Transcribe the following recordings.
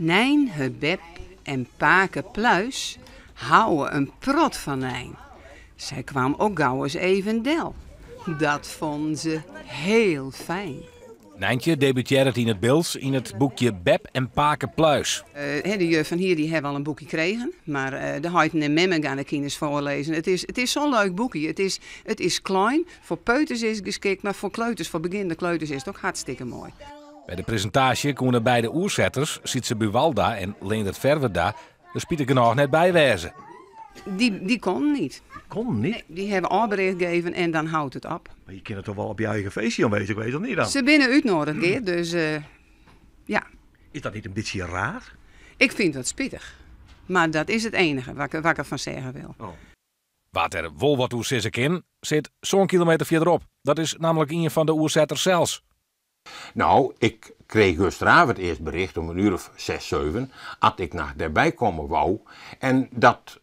Nijn har bep en pake Pluis houwe in prot fan Nijn. Sy kwam ook gau ris even del. Dat fûnen se heel fijn. Nijntje debutearret yn it Bilts yn it boekje Bep en Pake Pluis. De juffen hjir dy hawwe al in boekje kregen, mar de heiten en memmen gean de kinders foarlêzen. It is sa'n leuk boekje. It is klein, foar peuters is it geskikt, mar foar kleuters, foar begjinnende kleuters is it ek hartstikke moai. By de presintaasje koene beide oersetters, Sytse Buwalda en Leendert Ferwerda, der spitigernôch net by wêze. Dy konden niet. Konden niet? Nee, dy hawwe ôfbericht geven en dan hâldt it op. Mar je kinne toch wol op je eigen feestje oanwêzich wêze, of niet dan? Se binne útnoadige, Geart, dus ja. Is dat niet in bytsje raar? Ik fyn it wat spitich, mar dat is it enige wat ik derfan sizze wil. Oh. Wa't der wol wat oer sizze kin, sit sân kilometer fierderop. Dat is nammentlik ien fan de oersetters sels. Nou, ik kreeg gisteravond eerst bericht om een uur of 6, 7, at ik noch dêrby komme wou. En dat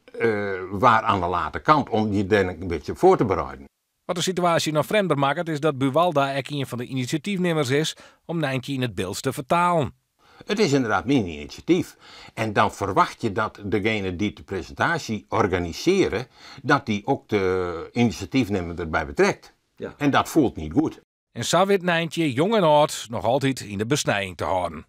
waar aan de late kant om je der in bytsje foar te bereiden. Wat de situaasje noch frjemder makket is dat Buwalda ek ien fan de inisjatyfnimmers is om Nijntje yn it Bilts te fertalen. It is ynderdaad myn inisjatyf. En dan ferwachtsje je dat degene dy't de presintaasje organisearje, dat dy ek de inisjatyfnimmer derby betrekt. Ja. En dat fielt net goed. En sa wit Nijntje, jong en âld, noch altyd yn de besnijing te hâlden.